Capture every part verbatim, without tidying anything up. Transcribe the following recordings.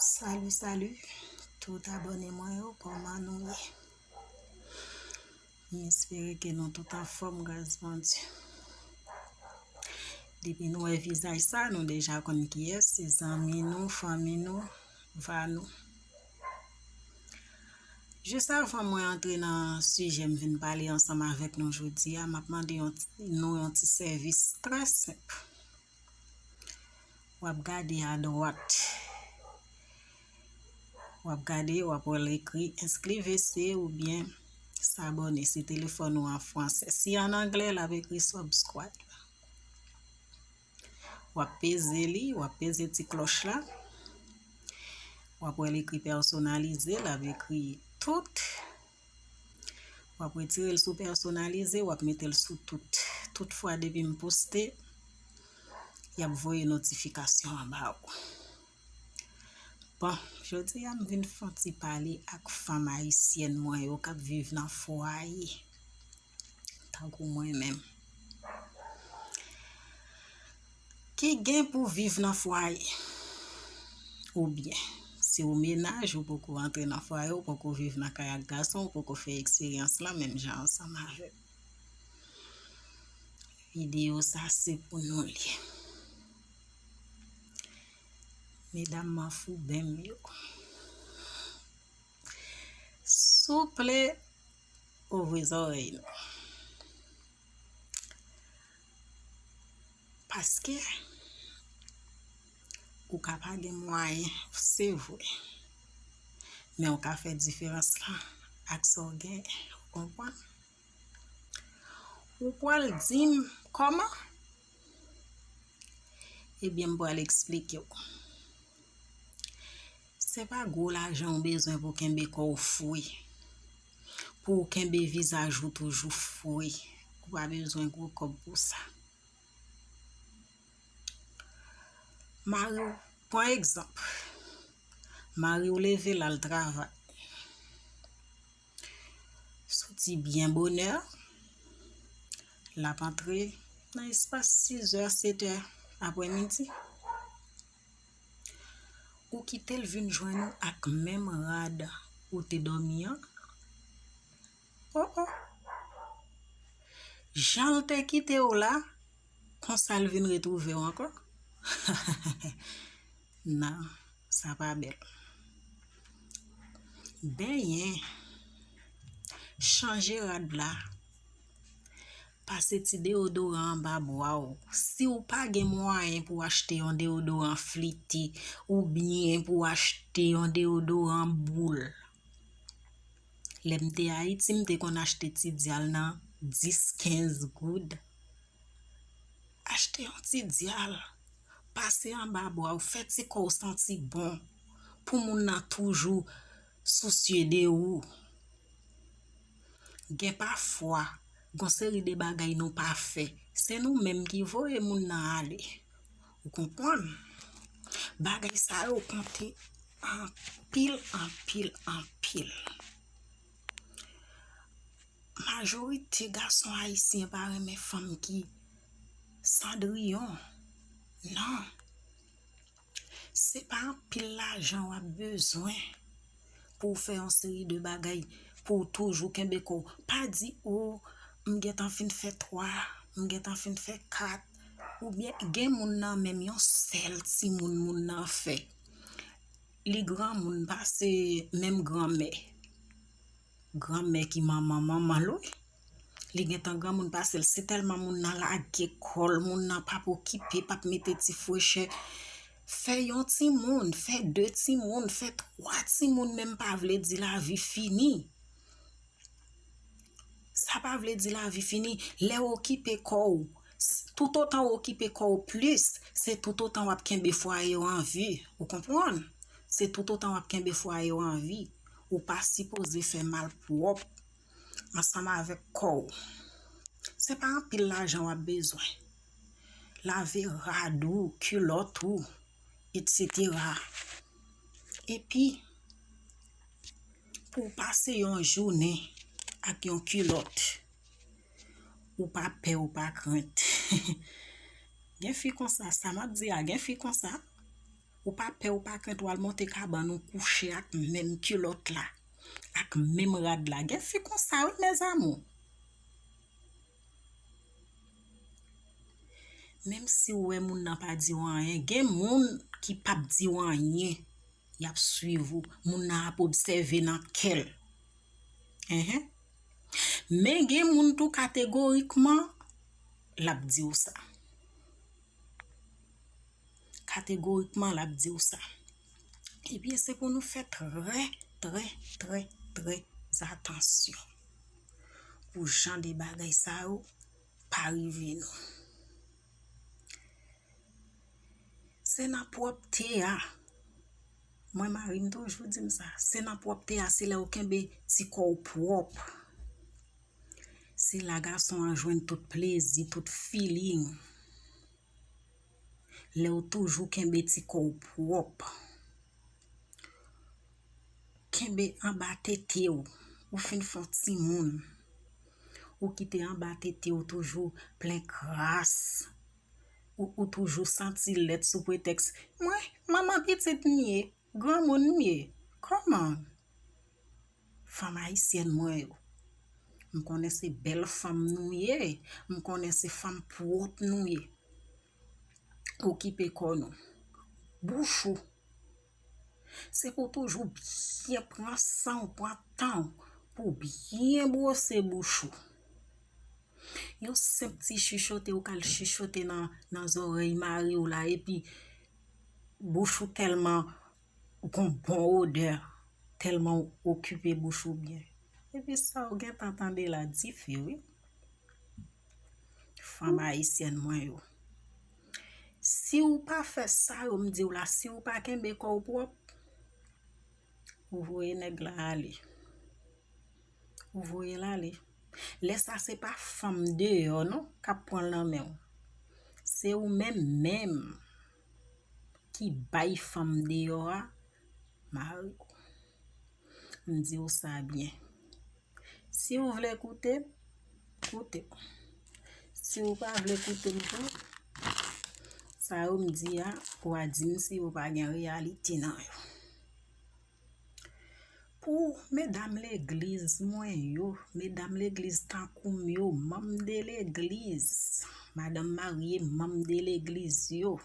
Salut, salut, tout abòne mwen yo, kòman nou ye? M espere ke nou tout anfòm gras Bondye. Depi nou wè vizaj sa, nou deja konn kiyès, se zanmi nou, fanmi nou, va nou. Jis avan mwen antre nan sijè m vin pale ansanm avèk nou jodi a, m ap mande yon ti, nou yon ti sèvis trè senp. W ap gade adwat. W ap gade, w ap wè l ekri inscrivez-vous oubyen s'abonner. Se telefòn ou an fransè. Si an anglè, l ap ekri subscribe. W ap peze li, w ap peze ti klòch la. W ap wè l ekri pèsonalize, l ap ekri tout. W ap retire l sou pèsonalize, w ap mete l sou tout. Tout fwa depi m poste, y ap voye notifikasyon an ba ou. Bon, jodi a m vin fè yon ti pale ak fanm ayisyèn mwen yo k ap viv nan fwaye. Tankou mwen menm. Ki gen pou viv nan fwaye. Oubyen, si w mennaj, ou poko antre nan fwaye, ou poko viv nan kay ak gason, ou poko fè eksperyans lan menm jan ansanm avè m. Videyo sa se pou nou li. Medam manfouben m yo. Souple, ouvri zòrèy nou. Paske ou ka pa gen mwayen, se vre. Men ou ka fè diferans lan ak sa w gen, ou konprann? Ou pral di m kòman? Ebyen, m pral eksplike w. Se pa gwo lajan w bezwen pou kenbe kò w fre. Pou w kenbe vizaj ou toujou fre. Ou pa bezwen gwo kòb pou sa. Mari w, pran egzanp. Mari w leve l al travay. Soti byen bonè, l ap antre nan espas sizè, setè aprèmidi. Ou kite l vin jwenn ou ak menm rad ou te dòmi an. Oh, oh. Jan l te kite w la, konsa l vin retwouve w ankò? Non, sa pa bèl. Benyen, chanje rad la, pase ti deyodoran anba bra w. Si w pa gen mwayen pou w achte yon deyodoran flite oubyen pou w achte yon deyodoran boul, lè m te Ayiti, m te konn achte ti dyal nan dis, kenz goud. Achte yon ti dyal, pase anba bra w, fè ti kò w santi bon, pou moun nan toujou sousye de ou. Gen pafwa, gon seri de bagay nou pa fè, se nou menm ki voye moun nan ale. Ou konprann? Bagay sa yo konte anpil, anpil, anpil. Majorite gason ayisyen pa renmen fanm ki sandriyon. Non. Se pa anpil lajan w ap bezwen pou w fè yon seri de bagay, pou w toujou kenbe kò w. Pa di, "O, m gentan fin fè twa, m gentan fin fè kat." Oubyen gen moun nan menm yon sèl timoun moun nan fè. Li granmoun pase menm granmè. Granmè ki manman manman l, wi. Li gentan granmoun pase l. Se tèlman moun nan lage kò l, moun nan p ap okipe, p ap mete ti frechè. Fè yon timoun, fè de timoun, fè twa timoun, menm pa vle di lavi fini. Sa pa vle di lavi fini. Lè w okipe kò w, s-, toutotan w okipe kò w plis, se toutotan w ap kenbe fwaye w an vi. Ou konprann? Se toutotan w ap kenbe fwaye w an vi. Ou pa sipoze fè malpwòp ansanm avèk kò w. Se pa anpil lajan w ap bezwen. Lave rad ou, kilòt ou, etsetera. Epi, pou w pase yon jounen ak yon kilòt, ou pa pè, ou pa krent. Gen fi konsa, sa m ap di a, gen fi konsa. Ou pa pè, ou pa krent, w al monte kabann ou kouche ak menm kilòt la, ak menm rad la. Gen fi konsa wi, mes amours. Menm si w wè moun nan pa di w anyen, gen moun ki p ap di w anyen. Y ap swiv ou. Moun nan ap obsève nan kè l. Enhen. Men gen moun tou kategorikman, l ap di w sa. Kategorikman, l ap di w sa. Ebyen, se pou nou fè trè, trè, trè, trè atansyon pou jan de bagay sa yo pa rive nou. Se nan pwòpte a. Mwen, mari m toujou di m sa. Se nan pwòpte a, se lè ou kenbe ti kò w pwòp. Se la gason an jwenn tout plezi, tout feeling. Lè w toujou kenbe ti kò w pwòp. Kenbe anba tete w. Ou fin fè w timoun. Ou kite anba tete w toujou plen kras. Ou, ou toujou santi lèd sou pretèks, mwen, manman pitit m ye, granmoun m ye. Kòman? Fanm ayisyèn mwen yo. M konnen se bèl fanm nou ye. M konnen se fanm pwòp nou ye. Okipe kò nou. Bouch ou. Se pou w toujou byen pran san w, pran tan w pou w byen bwose bouch ou. Yon senp ti chichote ou ka al chichote nan, nan zòrèy mari w la, epi bouch ou tèlman gon bon odè, tèlman w okipe bouch ou byen. Epi sa w gentan tande la dife, wi. Fanm ayisyèn mwen yo. Si w pa fè sa yo m di w la, si w pa kenbe kò w pwòp, ou voye nèg la ale. Ou voye l ale. Lè sa se pa fanm deyò non k ap pran l nan men w. Se ou menm menm ki bay fanm deyò a mari w. M di w sa byen. Si w vle koute m, koute m. Si w pa vle koute m tou, sa yo m di a, w a di m si yo pa gen reyalite nan yo. Pou medam legliz mwen yo, medam legliz tankou m yo, manm de legliz, madanm marye, manm de legliz yo,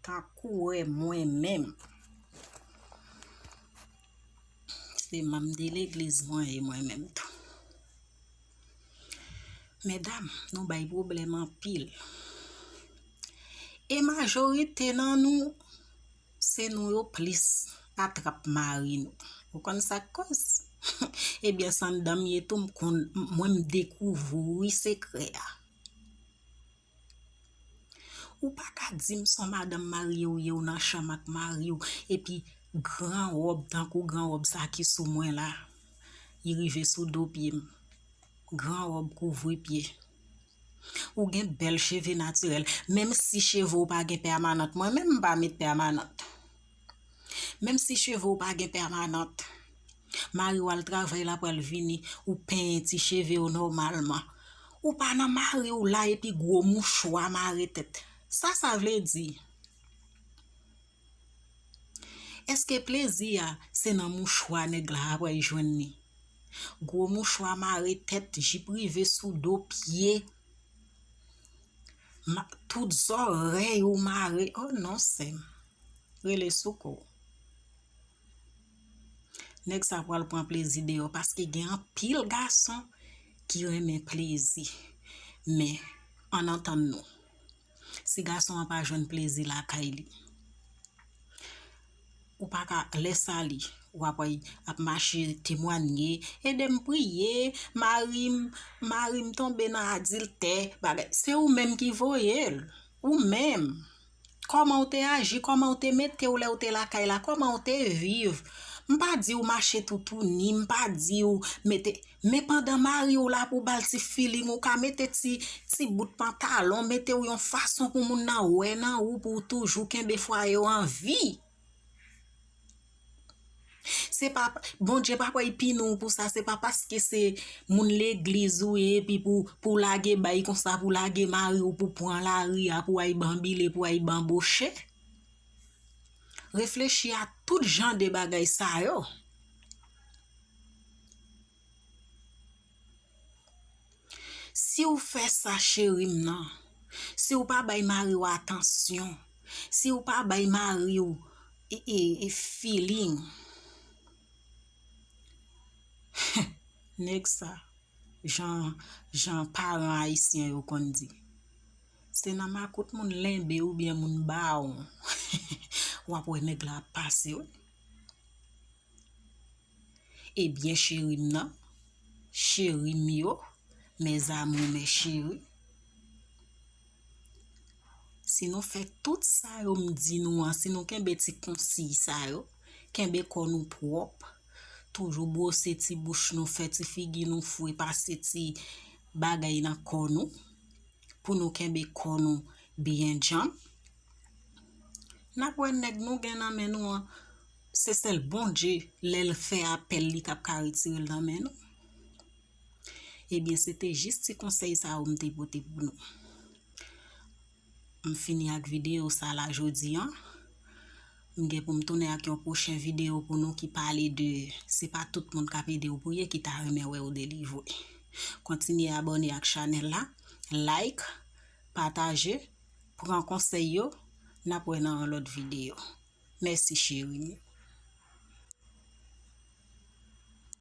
tankou wè mwen menm. Se manm de legliz mwen ye mwen menm tou. Medam, nou bay pwoblèm anpil. E majorite nan nou, se nou yo plis atrap mari nou. Ou konn sa k koz? Ebyen, se anndan m ye tou, m konn, mwen m dekouvri sekrè a. Ou pa ka di m se yon madanm marye w ye, w nan chanm ak mari w, epi gran wòb tankou gran wòb sa ki sou mwen la, li rive sou do pye m. Gran wòb kouvri pye. Ou gen bèl cheve natirèl, menm si cheve w pa gen pèmanant, mwen menm m pa met pèmanant. Menm si cheve w pa gen pèmanant, mari w al travay, l ap pral vini, ou penyen ti cheve w nòmalman. Ou pa nan mari w la epi gwo mouchwa mare tèt. Sa sa vle di? Èske plezi a se nan mouchwa nèg la ap pral jwenn li? Gwo mouchwa mare tèt, jip rive sou do pye. Ma-, tout zòrèy ou mare. Oh non, sè m. Rele soukou. Nèg sa pral pran plezi deyò, paske gen anpil gason ki renmen plezi. Men, ann antann nou. Si gason an pa jwenn plezi lakay li, ou pa ka, lè sa li, w ap wè ap mache temwanye, ede m priye, mari m, mari m tonbe nan adiltè, bagay. Se ou menm ki voye l. Ou menm. Kòman w te aji, kòman w te mete w lè w te lakay la, kòman w te viv. M pa di w mache toutouni, m pa di w mete, men pandan mari w la pou w ba l ti feeling, ou ka mete ti, ti bout pantalon, mete w yon fason pou moun nan wè nan ou, pou w toujou kenbe fwaye w an vi. Se pa, Bondye pa pral pini w pou sa, se pa paske se moun legliz ou ye, epi pou, pou lage bay konsa, pou lage mari w, pou pran lari a, pou al banbile, pou al banboche. Reflechi a tout jan de bagay sa yo. Si w fè sa, cheri m nan, si w pa bay mari w atansyon, si w pa bay mari w e, e, e feeling, nèg sa, jan, jan paran ayisyen yo konn di, se nan makout moun lenbe oubyen moun bawon w ap wè nèg la ap pase, wi. Ebyen, cheri m nan, cheri m yo, mes amours, mes chéris, si nou fè tout sa yo m di nou an, si nou kenbe ti konsiy sa yo, kenbe kò nou pwòp, toujou bwose ti bouch nou, fè ti figi nou fre, pase ti bagay nan kò nou, pou nou kenbe kò nou byen djanm, n ap wè nèg nou gen nan men nou an, se sèl Bondye, lè l fè apèl, li t ap ka retire l nan men nou. Ebyen, se te jis ti konsèy sa yo m te pote pou nou. M fini ak videyo sa la jodi an. M gen pou m tounen ak yon pwochen videyo pou nou ki pale de, se pa tout moun k ap ede w priye ki ta renmen wè w delivre. Kontinye abòne ak chanèl la, like, pataje, pran konsèy yo, n ap wè nan yon lòt videyo. Mèsi cheri m yo.